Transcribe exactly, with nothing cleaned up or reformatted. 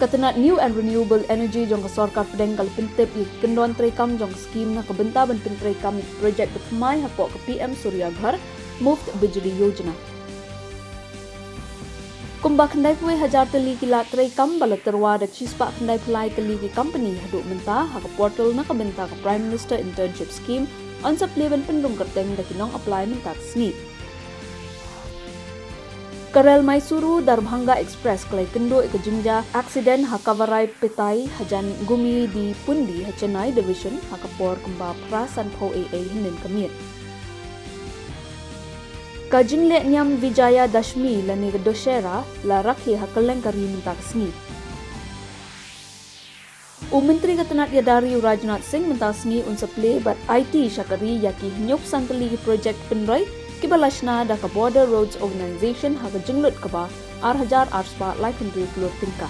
Ka tnat New and Renewable Energy jong ka Sorkar Pdeng ka la pyntip ïa ki kyndon treikam jong ka skhim na ka bynta ban pyntreikam ïa ki projek ba thymmai hapoh ka P M Surya Ghar Muft Bijli Yojana. Kumba khyndai phew hajar tylli ki lad treikam ba la tyrwa da shispah khyndai phew lai tylli ki company haduh mynta ha ka portal na ka bynta ka Prime Minister Internship Scheme yn sa plie ban pynrung kyrteng da ki nong apply mynta ka sngi. Ka rel Mysuru Darbhanga Express ka la ïakynduh ïa ka jingjia accident ha Kavaraipettai hajan Gummidipoondi ha Chennai Division ha ka por kumba phra sanphew A A hynnin ka miet. Ka jingleh niam Vijayadashmi lane ka Dussehra la rakhe ha kylleng ka ri mynta ka sngi. U Myntri ka tnat ïada ri u Rajnath Singh mynta ka sngi un sa plie bad aiti sha ka ri ïa ki hynñiew phew san tylli ki projek pynroi kiba la shna da ka Border Roads Organisation ha ka jinglut kaba ar hajar ar spah laiphew hynriew klur tyngka.